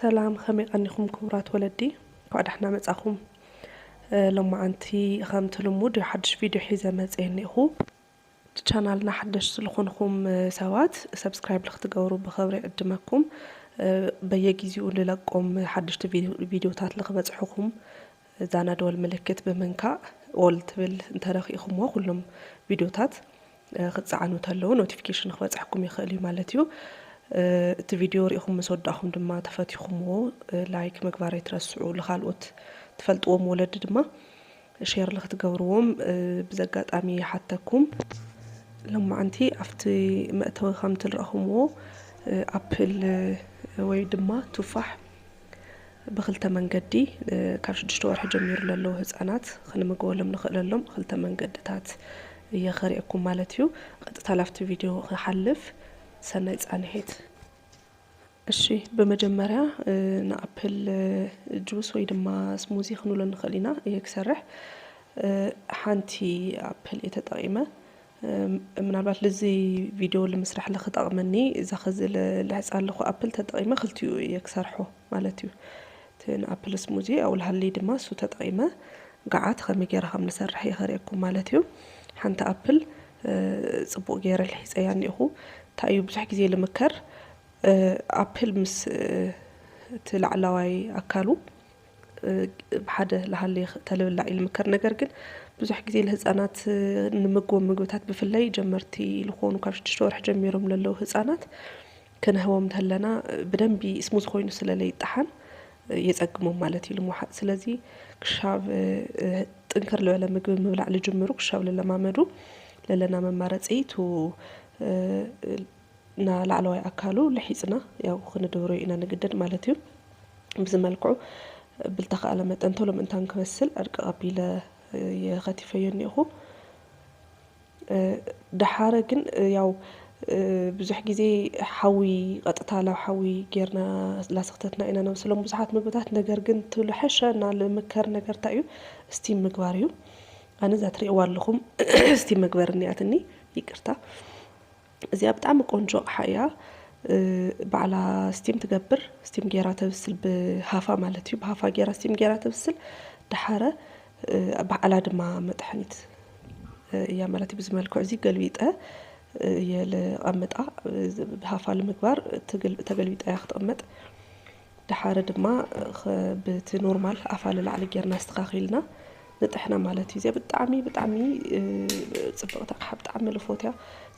ሰላም፣ ከመይ ቀኒኹም ክቡራት ወለዲ? እንኳዕ ዳሕና መጻኹም። እ፣ ሎማዓንቲ ከምቲ ልሙድ ሓድሽ ቪድዮ ሒዘ መጽየ እኒኹ። ቻናልና ሓደሽ ዝኾንኹም፣ እ፣ ሰባት ሰብስክራይብ ልክትገብሩ ብኽብሪ ይዕድመኩም። እ፣ በየጊዜኡ ልለቆም ሓደሽቲ ቪድዮ-፣ ቪድዮታት ልክበጽሑኹም እዛ ነድወል ምልክት ብምንካእ ኦል ትብል እንተረኺእኹምዎ ኩሎም ቪድዮታት፣ እ፣ ክጸዓኑ ተለዉ ኖቲፊኬሽን ክበጽሕኩም ይኽእል እዩ ማለት እዩ። እ፣ እቲ ቪድዮ ሪኢኹም ምስ ወዳእኹም ድማ ተፈቲኹምዎ፣ እ፣ ላይክ ምግባር ኣይትረስዑ። ልኻልኦት ትፈልጥዎም ወለዲ ድማ ሼር ልክትገብርዎም፣ እ፣ ብዘጋጣሚ ይሓተኩም። ሎማዓንቲ ኣብቲ መእተዊ ከም ትልረኹምዎ፣ እ፣ ኣፕል፣ እ፣ ወይ ድማ ቱፋሕ ብክልተ መንገዲ፣ እ፣ ካብ ሽዱሽተ ወርሒ ጀሚሩ ለለዉ ህጻናት ክንምግበሎም ንኽእለሎም ክልተ መንገድታት እየ ከርእየኩም ማለት እዩ። ቀጥታ ላብቲ ቪድዮ ክሓልፍ፣ ሰናይ ጻንሒት። እሺ፣ ብመጀመርያ፣ እ፣ ንኣፕል፣ እ፣ ጁስ ወይ ድማ ስሙዚ ክንብሎ ንኽእል ኢና። እየ ክሰርሕ፣ እ፣ ሓንቲ ኣፕል እየ ተጠቒመ። እ፣ ምናልባት ልዚ ቪድዮ ልምስራሕ ልክጠቕመኒ፣ እዛ ኸዚ ል-፣ ልሕፃ ኣለኹ ኣፕል ተጠቒመ ክልቲኡ እየ ክሰርሖ ማለት እዩ። እቲ ንኣፕል ስሙዚ ኣብኡ ልሃለይ ድማ እሱ ተጠቒመ ገዓት ከመይ ገይረ ከም ልሰርሕ እየ ከርእየኩም ማለት እዩ። ሓንቲ ኣፕል፣ እ፣ ጽቡቕ ገይረ ልሒፀያ እኒኹ። እንታይ እዩ ብዙሕ ግዜ ልምከር፣ እ፣ ኣፕል ምስ፣ እ፣ እቲ ላዕላዋይ ኣካሉ፣ እ፣ ብሓደ ልሃለይ ተልብላዕ እዩ ልምከር። ነገር ግን ብዙሕ ግዜ ልህፃናት፣ እ፣ ንምግቦም ምግብታት ብፍላይ ጀመርቲ ልኾኑ ካብ ሽዱሽተ ወርሒ ጀሚሮም ለለዉ ህፃናት ክንህቦም እንተለና፣ እ፣ ብደንቢ ስሙዝ ኮይኑ ስለ ለይጠሓን፣ እ፣ የፀግሞም ማለት እዩ ልምውሓጥ። ስለዚ ክሻብ፣ እ፣ እ፣ ጥንክር ልበለ ምግቢ ምብላዕ ልጅምሩ ክሻብ ልለማመዱ ለለና መማረፂ ቱ፣ እ፣ እ፣ እና ላዕለዋይ ኣካሉ ልሒፅና ያው ክንድብሮ ኢና ንግደድ ማለት እዩ። ብዚ መልክዑ ብልተኻእለ መጠን ቶሎ ምእንታን ክበስል ዕርቂ ቀቢለ፣ እ፣ የኸቲፈዮ እኒኹ። እ፣ ደሓረ ግን፣ እ፣ ያው፣ እ፣ ብዙሕ ግዜ ሓዊ ቀጥታ ላብ ሓዊ ጌርና ላሰኽተትና ኢና ነብስሎም ብዙሓት ምግብታት። ነገር ግን ትብሉ ሕሸ እና ልምከር ነገር እንታይ እዩ? ስቲም ምግባር እዩ። ኣነ እዛ ትርእይዋ ኣለኹም ስቲም መግበር እኒኣትኒ፣ ይቅርታ። እዚኣ ብጣዕሚ ቆንጆ ኣቕሓ እያ። እ፣ ባዕላ ስቲም ትገብር፣ ስቲም ጌራ ተብስል ብሃፋ ማለት እዩ። ብሃፋ ጌራ ስቲም ጌራ ተብስል፣ ደሓረ፣ እ፣ ባዕላ ድማ መጥሐኒት፣ እ፣ እያ ማለት እዩ። ብዚ መልክዑ እዚ ገልቢጠ፣ እ፣ እየ ልቐምጣ። እ፣ ብሃፋ ልምግባር ትግል-፣ ተገልቢጣ እያ ክትቕመጥ። ደሓረ ድማ ኸ-፣ ብቲ ኖርማል ኣፋ ልላዕሊ ጌርና ኣስተኻኺልና ንጥሕና ማለት እዩ። እዚኣ ብጣዕሚ፣ ብጣዕሚ፣ እ፣ ጽብቕቲ ኣቕሓ፣ ብጣዕሚ ልፎትያ።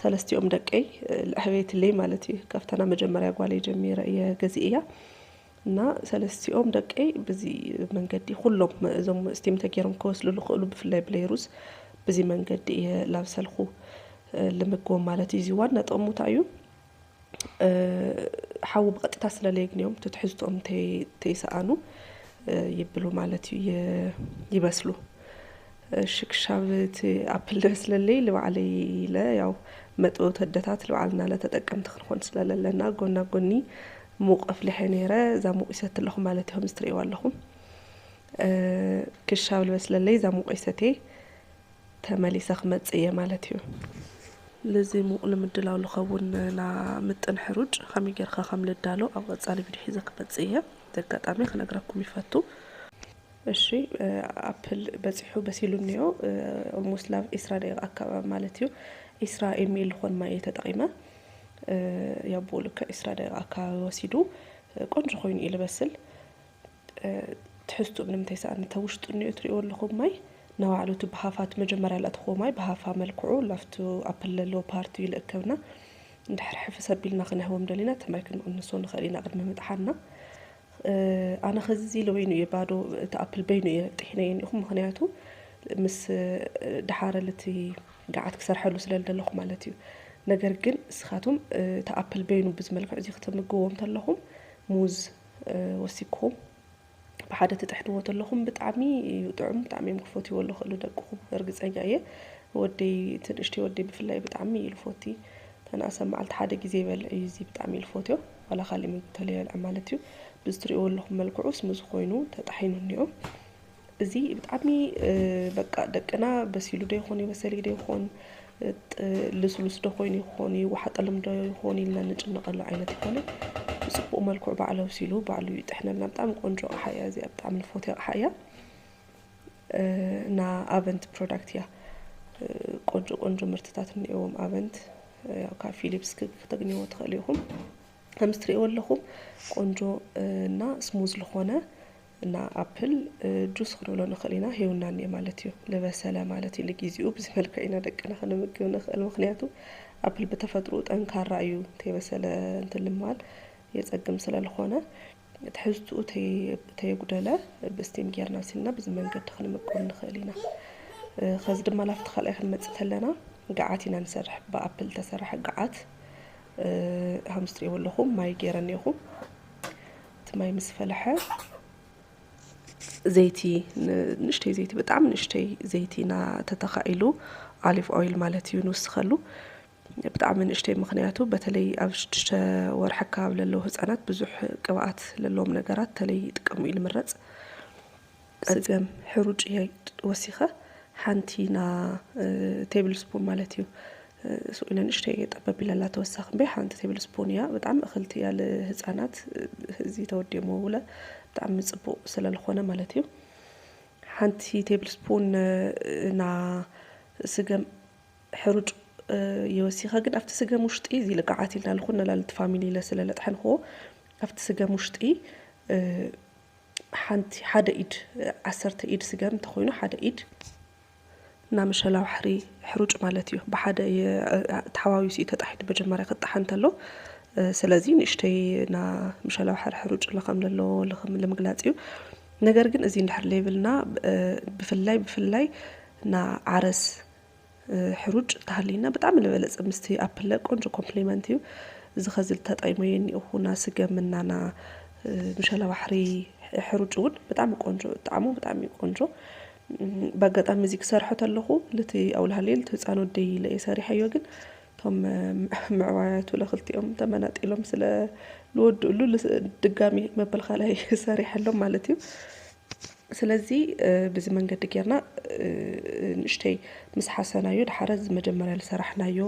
ሰለስቲኦም ደቀይ፣ እ፣ ልዕበየትለይ ማለት እዩ። ካብተና መጀመርያ ጓለይ ጀሚረ እየ ገዚእያ። እና ሰለስቲኦም ደቀይ ብዚ መንገዲ ኩሎም እዞም ስቲም ተገይሮም ክበስሉ ልኽእሉ፣ ብፍላይ ብለይሩዝ ብዚ መንገዲ እየ ላብሰልኩ፣ እ፣ ልምግቦም ማለት እዩ። እዚ ዋና ጥቕሙ እንታይ እዩ? እ፣ ሓዊ ብቐጥታ ስለ ለየግንዮም ትትሕዝትኦም ተይ-፣ ተይሰኣኑ፣ እ፣ ይብሉ ማለት እዩ፣ የ-፣ ይበስሉ። እሺ፣ ክሻብ እቲ ኣፕል ዝበስለለይ ልባዕለይ ኢለ፣ ያው መጥበውቲ ኣደታት ልባዕልና ለተጠቀምቲ ክንኾን ስለ ለለና፣ ጎና ጎኒ ሙቕ ኣፍሊሐ ነይረ። እዛ ሙቕ ይሰቲ ኣለኹ ማለት እዩ፣ ከምዚ ትርእይዋ ኣለኹም። እ፣ ክሻብ ዝበስለለይ እዛ ሙቕ ይሰትየ። ተመሊሰ ክመጽእ እየ ማለት እዩ። ልዚ ሙቕ ንምድላው ልኸውን ና ምጥን ሕሩጭ ከመይ ጌርካ ከም ልዳሎ ኣብ ቀጻሊ ቪድዮ ሒዘ ክመጽእ እየ። እዚ ኣጋጣሚ ክነግረኩም ይፈቱ። እሺ፣ እ፣ ኣፕል በጺሑ በሲሉ እኒኦ፣ እ፣ ኦልሞስት ላብ ዒስራ ደቂቃ ኣካባቢ ማለት እዩ። ዒስራ ኤም ኤል ልኾን ማይ እየ ተጠቒመ። እ፣ ያው ብኡ ልክዕ ዒስራ ደቂቃ ኣካባቢ ወሲዱ፣ እ፣ ቆንጆ ኮይኑ እዩ ልበስል። እ፣ ትሕዝትኡ ንምንታይ ሰኣን እንተ ውሽጡ እኒኦ ትሪእዎ ኣለኹም ማይ ናባዕሉ እቲ ብሃፋ እቲ መጀመርያ ለእተኽዎ ማይ ብሃፋ መልክዑ ላፍቱ ኣፕል ለለዎ ፓርቲ እዩ ልእከብና። እንድሕር ሕፍስ ኣቢልና ክንህቦም ደሊና እቲ ማይ ክንቕንሶ ንኽእል ኢና ቅድሚ ምጥሓንና። እ፣ ኣነ ኸዚ ኢለ በይኑ እየ ባዶ እቲ ኣፕል በይኑ እየ ጥሒነዮ እኒኹ። ምኽንያቱ ምስ፣ እ፣ ደሓረ ልቲ ገዓት ክሰርሐሉ ስለ ልደለኹ ማለት እዩ። ነገር ግን እስኻቱም፣ እ፣ እቲ ኣፕል በይኑ ብዚ መልክዕ እዚ ክትምግብዎም ተለኹም ሙዝ፣ እ፣ ወሲክኹም ብሓደ ትጥሕንዎ ተለኹም ብጣዕሚ እዩ ጥዑም፣ ብጣዕሚ እዮም ክፈትይዎ ዝኽእሉ ደቅኹም፣ ርግጸኛ እየ። ወደይ፣ እቲ ንእሽተይ ወደይ ብፍላይ ብጣዕሚ እዩ ዝፈቲ። ተነኣሰ መዓልቲ ሓደ ግዜ ይበልዕ እዩ፣ እዚ ብጣዕሚ እዩ ዝፈትዮ። ዋላ ካሊእ ምግቢ እንተለይበልዐ ማለት እዩ። ብዚ ትሪእዎ ኣለኹም መልክዑ ስሙዚ ኮይኑ ተጣሒኑ እኒኦ። እዚ ብጣዕሚ፣ እ፣ በቃ ደቅና በሲሉ ዶ ይኾን፣ ይበሰል ዶ ይኾን፣ ጥ-፣ ልስሉስ ዶ ኮይኑ ይኾን፣ ይወሓጠሎም ዶ ይኾን ኢልና ንጭነቐሉ ዓይነት ይኮነ። ብፅቡቕ መልክዑ ባዕሉ ኣብሲሉ ባዕሉ ይጥሕነልና። ብጣዕሚ ቆንጆ ኣቕሓ እያ እዚኣ፣ ብጣዕሚ ንፈትያ ኣቕሓ እያ። እ፣ እና ኣቨንት ፕሮዳክት እያ። እ፣ ቆንጆ ቆንጆ ምርትታት እኒኦዎም ኣቨንት። እ፣ ያው ካብ ፊሊፕስ ክ-፣ ክተግንዎ ትኽእሉ ኢኹም። ከምዚ ትሪእዎ ኣለኹም ቆንጆ፣ እ፣ እና ስሙዝ ዝኾነ እና ኣፕል፣ እ፣ ጁስ ክንብሎ ንኽእል ኢና። ሂውና እኒኦ ማለት እዩ። ልበሰለ ማለት እዩ። ንጊዜኡ ብዚ መልክዕ ኢና ደቅና ክንምግብ ንኽእል። ምኽንያቱ ኣፕል ብተፈጥሮ ጠንካራ እዩ። እንተይበሰለ እንትልማል የጸግም ስለ ዝኾነ ትሕዝትኡ ተየ-፣ ተየጉደለ ብስቲም ጌርና ኣብሲልና ብዚ መንገዲ ክንምግብ ንኽእል ኢና። እ፣ ኸዚ ድማ ናብቲ ካልኣይ ክንመጽእ ተለና ገዓት ኢና ንሰርሕ። ብኣፕል ዝተሰርሐ ገዓት፣ እ፣ ከምዚ ትሪእዎ ኣለኹም ማይ ጌረ እኒኦኹም። እቲ ማይ ምስ ፈለሐ ዘይቲ፣ ን-፣ ንእሽተይ ዘይቲ፣ ብጣዕሚ ንእሽተይ ዘይቲ ኢና ተተኻኢሉ፣ ኦሊቭ ኦይል ማለት እዩ ንውስኸሉ። ብጣዕሚ ንእሽተይ፣ ምኽንያቱ በተለይ ኣብ ሽዱሽተ ወርሒ ኣካባቢ ለለዉ ህጻናት ብዙሕ ቅብኣት ለለዎም ነገራት ተለይ ይጥቀሙ እዩ ልምረጽ። ስገም ሕሩጭ እየ ወሲኸ፣ ሓንቲ ና፣ እ፣ ቴብል ስፑን ማለት እዩ። እ፣ ስቕ ኢለ ንእሽተይ ጠበብ ኢላላ ተወሳኺ እምበይ፣ ሓንቲ ቴብል ስፑን እያ። ብጣዕሚ እኽልቲ እያ ልህፃናት፣ እ፣ እዚ ተወዲኦም ውለ ብጣዕሚ ፅቡቕ ስለ ዝኾነ ማለት እዩ። ሓንቲ ቴብል ስፑን፣ እ፣ ና ስገም ሕሩጭ፣ እ፣ የወሲኸ፣ ግን ኣብቲ ስገም ውሽጢ እዚ ልቃዓት ኢልና ልኹን ነላልቲ ፋሚሊ ኢለ ስለ ለጥሐንክዎ፣ ኣብቲ ስገም ውሽጢ፣ እ፣ ሓንቲ፣ ሓደ ኢድ፣ ዓሰርተ ኢድ ስገም እንተኾይኑ፣ ሓደ ኢድ እና ምሸላ ባሕሪ ሕሩጭ ማለት እዩ። ብሓደ የ-፣ ተሓዋዊሱ እዩ ተጣሒኑ መጀመርያ ክጣሓን እንተሎ። እ፣ ስለዚ ንእሽተይ ና ምሸላ ባሕሪ ሕሩጭ ለኸም ለሎ ለኸም ለምግላጽ እዩ። ነገር ግን እዚ እንድሕር ሌቭልና፣ እ፣ ብፍላይ፣ ብፍላይ ና ዓረስ፣ እ፣ ሕሩጭ ተሃልዩና ብጣዕሚ ዝበለጸ፣ ምስቲ ኣፕል ቆንጆ ኮምፕሊመንት እዩ። እዚ ኸዚ ተጠቂመዮ እኒኦኹ ና ስገም እና ና፣ እ፣ ምሸላ ባሕሪ ሕሩጭ እውን ብጣዕሚ ቆንጆ፣ ጣዕሙ ብጣዕሚ እዩ ቆንጆ። እም፣ ብኣጋጣሚ እዚ ክሰርሖ ተለኹ፣ ልቲ ኣውላሃለይ፣ ልቲ ህፃን ወደይ ኢለ እየ ሰሪሐዮ፣ ግን እቶም፣ እ፣ ምዕዋያቱ ለኽልቲኦም ተመናጢሎም ስለ ልወድእሉ ልስ-፣ ድጋሚ መበል ካልኣይ ሰሪሐሎም ማለት እዩ። ስለዚ፣ እ፣ ብዚ መንገዲ ጌርና፣ እ፣ ንእሽተይ ምስ ሓሰናዮ፣ ድሓረ እዚ መጀመርያ ዝሰራሕናዮ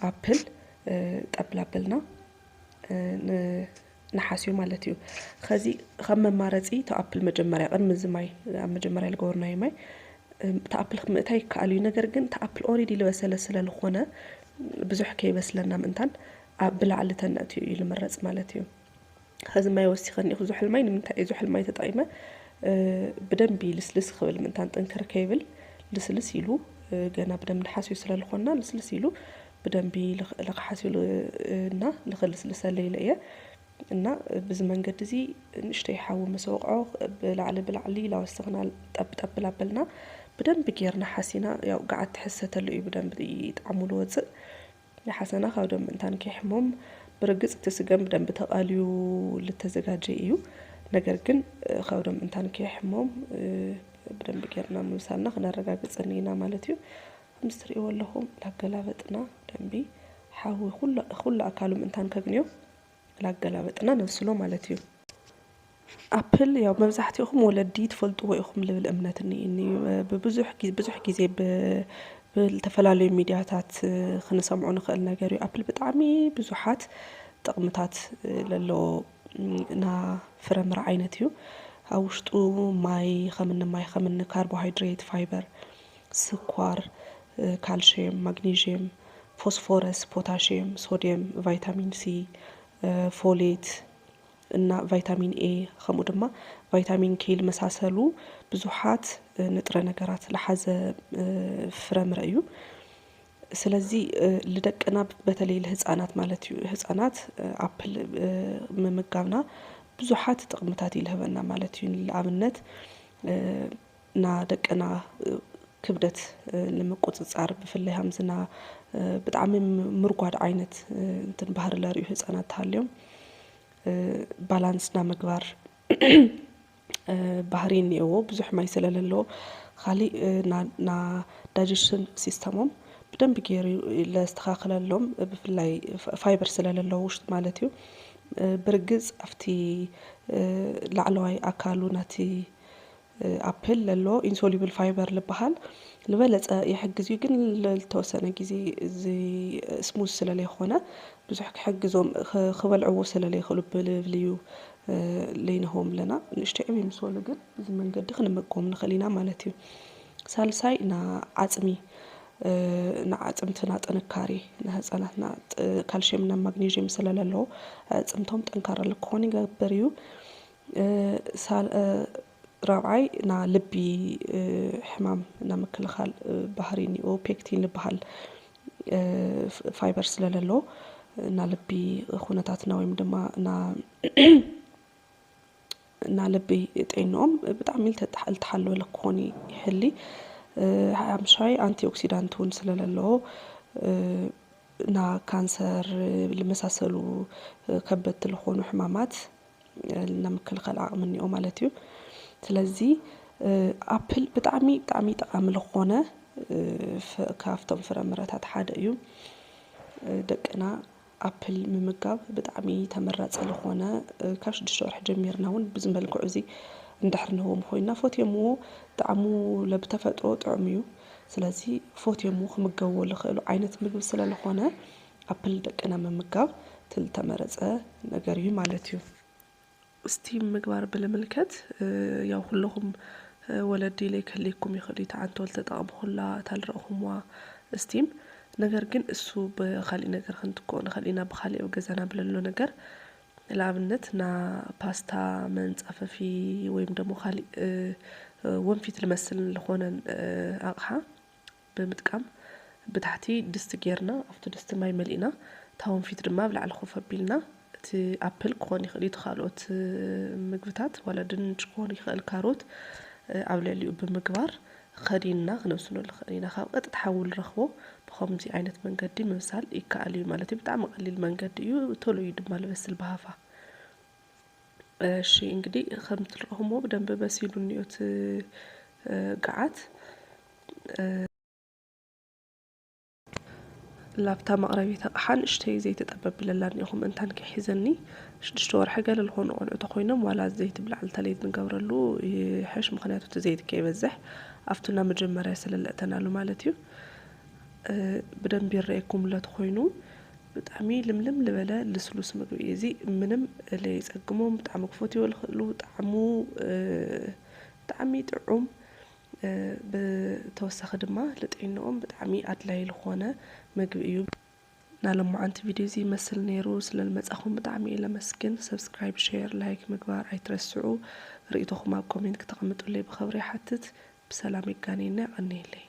ኣፕል፣ እ፣ ጠብ ላበልና፣ እ፣ ን-፣ ንሓስዮ ማለት እዩ። ኸዚ ከም መማረፂ፣ እቲ ኣፕል መጀመርያ፣ ቅድሚ እዚ ማይ፣ ኣብ መጀመርያ ዝገበርናዮ ማይ፣ እ፣ እቲ ኣፕል ምእታይ ይከኣል እዩ። ነገር ግን እቲ ኣፕል ኦሬዲ ዝበሰለ ስለ ዝኾነ፣ ብዙሕ ከይበስለና ምእንታን ኣብ ብላዕሊ ተነእትዩ እዩ ዝምረፅ ማለት እዩ። ኸዚ ማይ ወሲኸ እኒኹ፣ ዝሑል ማይ ንምንታይ እየ ዝሑል ማይ ተጠቒመ? እ፣ ብደንቢ ልስልስ ክብል ምእንታን ጥንክር ከይብል ልስልስ ኢሉ፣ እ፣ ገና ብደንቢ ንሓስዮ ስለ ዝኾንና ልስልስ ኢሉ ብደንቢ ልኽ-፣ ልኽሓስዮ ል-፣ እና ልኽልስልሰለ ኢለ እየ። እና ብዚ መንገዲ እዚ ንእሽተይ ሓዊ ምስ ወቕዖ ብላዕሊ ብላዕሊ ላወሰኽና ጠብ ጠብ ላበልና ብደንቢ ጌርና ሓሲና፣ ያው ገዓት ትሕሰተሉ እዩ ብደንቢ ጣዕሙ ልወፅእ። ንሓሰና ካብ ደም ምእንታን ከይሕሞም፣ ብርግጽ እቲ ስገም ብደንቢ ተቓልዩ ልተዘጋጀ እዩ። ነገር ግን፣ እ፣ ካብ ደም ምእንታን ከይሕሞም፣ እ፣ ብደንቢ ጌርና ምብሳልና ክነረጋግጽ እኒና ማለት እዩ። ከምዚ ትርእይዎ ኣለኹም፣ ላገላበጥና ደንቢ ሓዊ ኩሉ፣ ኩሉ ኣካሉ ምእንታን ከግንዮ ላገላበጥና ነብስሎ ማለት እዩ። ኣፕል ያው መብዛሕትኦም ወለዲ ትፈልጥዎ ኢኹም ልብል እምነት እኒእኒ። ብብዙሕ ጊ-፣ ብዙሕ ግዜ ብ-፣ ብዝተፈላለዩ ሚድያታት ክንሰምዖ ንኽእል ነገር እዩ። ኣፕል ብጣዕሚ ብዙሓት ጥቕምታት ለለዎ ና ፍረምረ ዓይነት እዩ። ኣብ ውሽጡ ማይ፣ ከምኒ ማይ፣ ከምኒ ካርቦሃይድሬት፣ ፋይበር፣ ስኳር፣ ካልሽየም፣ ማግኔዥየም፣ ፎስፎረስ፣ ፖታሽየም፣ ሶድየም፣ ቫይታሚን ሲ፣ ፎሌት፣ እና ቫይታሚን ኤ፣ ከምኡ ድማ ቫይታሚን ኬ ልመሳሰሉ ብዙሓት፣ እ፣ ንጥረ ነገራት ልሓዘ፣ እ፣ ፍረምረ እዩ። ስለዚ፣ እ፣ ልደቅና በተለይ ልህፃናት ማለት እዩ፣ ህፃናት፣ እ፣ ኣፕል፣ እ፣ ምምጋብና ብዙሓት ጥቕምታት ይልህበና ማለት እዩ። ንኣብነት፣ እ፣ ና ደቅና፣ እ፣ ክብደት፣ እ፣ ንምቁጽጻር ብፍላይ ሃምዝና፣ እ፣ ብጣዕሚ ም-፣ ምርጓድ ዓይነት፣ እ፣ እንትን ባህሪ ለርእዩ ህጻናት ተሃልዮም፣ እ፣ ባላንስ ና ምግባር፣ እ፣ ባህሪ እኒኦዎ፣ ብዙሕ ማይ ስለ ለለዎ። ካሊእ፣ እ፣ ና-፣ ና ዳይጀሽን ሲስተሞም ብደንብ ገይሩ ለስተኻኽለሎም፣ ብፍላይ ፋ-፣ ፋይበር ስለ ለለዎ ውሽጢ ማለት እዩ። እ፣ ብርግጽ ኣብቲ፣ እ፣ ላዕለዋይ ኣካሉ ናቲ ኣፕል ለሎ ኢንሶሉብል ፋይበር ዝበሃል ዝበለጸ ይሕግዝ እዩ፣ ግን ለልተወሰነ ግዜ እዚ ስሙዝ ስለለይኮነ ብዙሕ ክሕግዞም ክ- ክበልዕዎ ስለለይክእሉ ብልብል እዩ ለይንህቦም ኣለና። ንእሽተይ ዕብይ ምስ በሉ ግን ብዚ መንገዲ ክንመግቦም ንኽእል ኢና ማለት እዩ። ሳልሳይ ና ዓጽሚ ንዓጽምትና ጥንካሬ ንህፃናትና ካልሽየም እና ማግኔዥየም ስለለለዎ ኣዕፅምቶም ጠንካራ ክኾኑ ይገብር እዩ። ራብዓይ ና ልቢ ሕማም እና ምክልኻል ባህሪ እኒኦ ፔክቲን ዝበሃል ፋይበር ስለለለዎ እና ልቢ ኩነታትና ወይም ድማ እና እና ልቢ ጤንኦም ብጣዕሚ ዝተሓለወ ክኾን ይሕሊ። ሓምሻይ ኣንቲ ኦክሲዳንት እውን ስለለለዎ እና ካንሰር ዝመሳሰሉ ከበድቲ ዝኾኑ ሕማማት እና ምክልኻል ዓቕሚ እኒኦ ማለት እዩ። ስለዚ ኣፕል ብጣዕሚ ብጣዕሚ ጠቓሚ ዝኾነ ካብቶም ፍረምረታት ሓደ እዩ። ደቅና ኣፕል ምምጋብ ብጣዕሚ ተመራፂ ዝኾነ ካብ ሽዱሽተ ወርሒ ጀሚርና እውን ብዚ መልክዑ እዚ እንድሕር ንህቦም ኮይና ፎትዮምዎ ጣዕሙ ለብተፈጥሮ ጥዑም እዩ። ስለዚ ፎትዮምዎ ክምገብዎ ዝኽእሉ ዓይነት ምግቢ ስለዝኾነ ኣፕል ደቅና ምምጋብ ትልተመረፀ ነገር እዩ ማለት እዩ። ስቲም ምግባር ብልምልከት ያው ኩለኹም ወለዲ ለይከልይኩም ይኽእል እዩ። ተዓንቶ ልተጠቐምኩላ እታ ልረእኹምዋ ስቲም። ነገር ግን እሱ ብኻሊእ ነገር ክንትክኦ ንኽእል ኢና። ብኻሊእ ኣብ ገዛና ብለሎ ነገር ንኣብነት ና ፓስታ መንጻፈፊ ወይም ደሞ ካሊእ ወንፊት ልመስል ዝኾነ ኣቕሓ ብምጥቃም ብታሕቲ ድስቲ ጌርና ኣብቲ ድስቲ ማይ መሊእና እታ ወንፊት ድማ ኣብ ላዕሊ ኮፍ ኣቢልና እቲ ኣፕል ክኾን ይኽእል እዩ እቲ ካልኦት ምግብታት ዋላ ድንች ክኾን ይኽእል ካሮት ኣብ ልዕሊኡ ብምግባር ከዲንና ክነብስሎ ንኽእል ኢና። ካብ ቀጥታ ሓዊ ንረኽቦ ብኸምዚ ዓይነት መንገዲ ምብሳል ይከኣል እዩ ማለት እዩ። ብጣዕሚ ቀሊል መንገዲ እዩ። ቶሎ እዩ ድማ ልበስል ብሃፋ። እሺ እንግዲህ ከም ትርኦሞ ብደንብ በሲሉ እኒኦ እቲ ገዓት። ላብታ መቕረቢት ኣቕሓ ንእሽተይ ዘይቲ ጠብ ኣብለላ እኒኦኹም እንታን ከይሒዘኒ ሽዱሽተ ወርሒ ገለ ዝኾኑ ቆልዑ ተኾይኖም ዋላ ዘይቲ ብላዕሊ ተለይ ንገብረሉ ይሕሽ፣ ምኽንያቱ እቲ ዘይቲ ከይበዝሕ ኣብቱና መጀመርያ ስለለእተናሉ ማለት እዩ። ብደንብ ይረኤኩም ለተኾይኑ ብጣዕሚ ልምልም ልበለ ልስሉስ ምግቢ እዩ። እዚ ምንም ለይጸግሞም ብጣዕሚ ክፈትዎ ልኽእሉ ጣዕሙ ብጣዕሚ ጥዑም ብተወሳኺ ድማ ልጥዕንኦም ብጣዕሚ ኣድላይ ልኾነ ምግቢ እዩ። ናሎማዓንቲ ቪድዮ እዚ ይመስል ነይሩ። ስለልመጻኹም ብጣዕሚ እየ ለመስግን። ሰብስክራይብ፣ ሼር፣ ላይክ ምግባር ኣይትረስዑ። ርእይቶኹም ኣብ ኮሜንት ክተቐምጡለይ ብኽብሪ ይሓትት። ብሰላም ይጋነየና። የቐንየለይ።